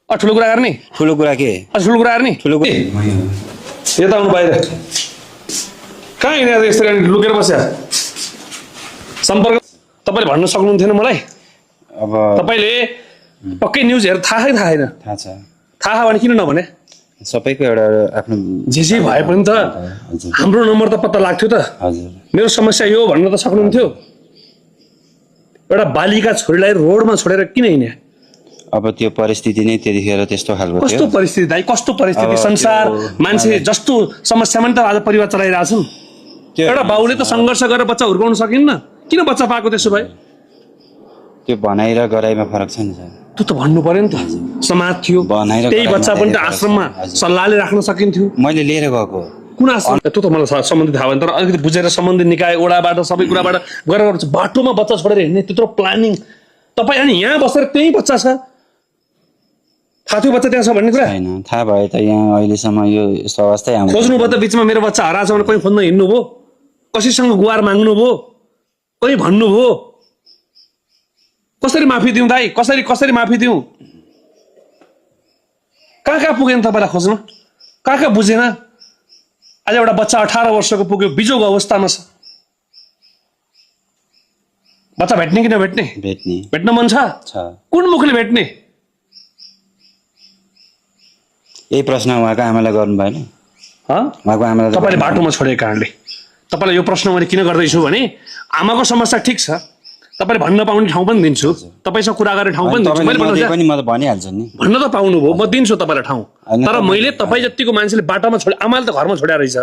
ठुलो कुरा गर्ने ठुलो कुरा के ठुलो कुरा गर्ने ठुलो कुरा यता आउनु बाहिर कहाँ हिँडेर यसरी लुकेर बस्या सम्पर्क तपाईँले भन्न सक्नुहुन्थेन मलाई अब तपाईँले पक्कै न्युज हेरेर थाहै थाहा छैन थाहा छ थाहा भने किन नभने सबैको एउटा आफ्नो जे भए पनि त हजुर हाम्रो नम्बर त पत्ता लाग्थ्यो त हजुर मेरो समस्या यो भन्न त सक्नुहुन्थ्यो एउटा बालिका छोरीलाई रोडमा छोडेर किन हिँड्या अब त्यो परिस्थिति नै त्यतिखेर त्यस्तो खालको कस्तो थियो परिस्थिति दाइ कस्तो परिस्थिति अब संसार त्यो मान्छे जस्तो समस्यामा नि त आज परिवार चलाइरहेछन् त्यो एउटा बाउले त सङ्घर्ष गरेर बच्चा हुर्काउन सकिन्न किन बच्चा पाएको त्यसो भए त्यो भनाइ र गराइमा फरक छ नि सर त्यो त भन्नु पर्यो नि त समाज थियो भनाइ र त्यही गराइमा बच्चा पनि त धेरै फरक छ। आश्रममा हजुर। सल्लाहले राख्न सकिन्थ्यो मैले लिएर गएको कुन आश्रम त्यो त मलाई सम्बन्धित थाहा भएन तर अलिकति बुझेर सम्बन्धित निकाय ओडाबाट सबै कुराबाट गरेर बाटोमा बच्चा छोडेर हिँड्ने त्यत्रो प्लानिङ तपाईँ अनि यहाँ बसेर त्यही बच्चा छ थाहा थियो बच्चा त्यहाँ छ भन्ने कुरा छैन थाहा भयो त यहाँ अहिलेसम्म यो यस्तो अवस्थै आउँछ खोज्नुभयो त बिचमा मेरो बच्चा हराएछ भने कोही खोज्न हिँड्नुभयो कसैसँग गुहार माग्नुभयो कोही भन्नुभयो कसरी माफी दिउँ दाइ कसरी माफी दिउँ कहाँ पुगेन तपाईँलाई खोज्न कहाँ बुझेन आज एउटा बच्चा 18 वर्षको पुग्यो बिजोग अवस्थामा छ बच्चा भेट्ने कि नभेट्ने भेट्ने भेट्न मन छ कुन मुखले भेट्ने यही प्रश्न उहाँको आमालाई गर्नु भएन उहाँको आमालाई त तपाईँले बाटोमा छोडेको कारणले तपाईँलाई यो प्रश्न मैले किन गर्दैछु भने आमाको समस्या ठिक छ तपाईँले भन्न पाउने ठाउँ पनि दिन्छु तपाईँसँग कुरा गर्ने ठाउँ पनि दिन्छु मैले तपाईँले भन्नु पनि म त भनिहाल्छु नि भन्न त पाउनुभयो म दिन्छु तपाईँलाई ठाउँ होइन, तर तपाईँ- मैले तपाईँ जतिको मान्छेले बाटोमा छोडे आमाले त घरमा छोड्या रहेछ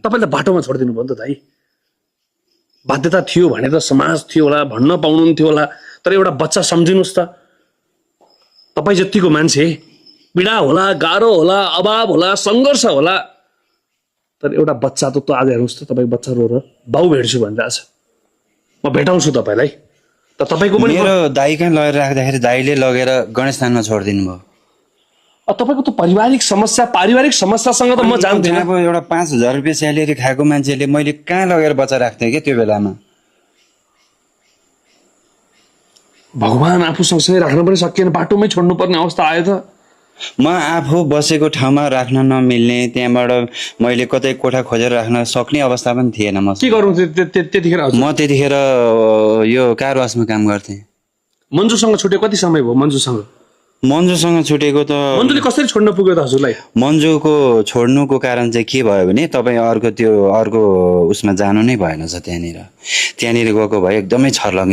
तपाईँले बाटोमा छोडिदिनु भयो नि त दाइ बाध्यता थियो भने त समाज थियो होला भन्न पाउनुहुन्थ्यो होला तर एउटा बच्चा सम्झिनुहोस् त तपाईँ जतिको मान्छे पीडा होला गाह्रो होला अभाव होला सङ्घर्ष होला तर एउटा बच्चा त आज हेर्नुहोस् त तपाईँ बच्चा रोएर बाउ भेट्छु भनिरहेछ म भेटाउँछु तपाईँलाई त तपाईँको पनि मेरो दाइ कहाँ लगेर राख्दाखेरि दाइले लगेर गणेशस्थानमा छोडिदिनु भयो तपाईँको त पारिवारिक समस्यासँग त म जान्दिनँ अब एउटा 5,000 रुपियाँ स्यालेरी खाएको मान्छेले मैले कहाँ लगेर बच्चा राख्थेँ क्या त्यो बेलामा भगवान् आफू सँगसँगै राख्न पनि सकिएन बाटोमै छोड्नु पर्ने अवस्था आयो त म आफू बसेको ठाउँमा राख्न नमिल्ने त्यहाँबाट मैले कतै कोठा खोजेर राख्न सक्ने अवस्था पनि थिएन म के गर्नु त्यतिखेर हजुर? म त्यतिखेर यो कार वासमा काम गर्थेँ मन्जुसँग छुट्यो कति समय भयो मन्जुसँग मन्जुसँग छुटेको त मन्जुले कसरी छोड्न पुग्यो त हजुरलाई मन्जुको छोड्नुको कारण चाहिँ के भयो भने तपाईँ अर्को उसमा जानु नै भएन छ त्यहाँनिर गएको भए एकदमै छर्लङ्गे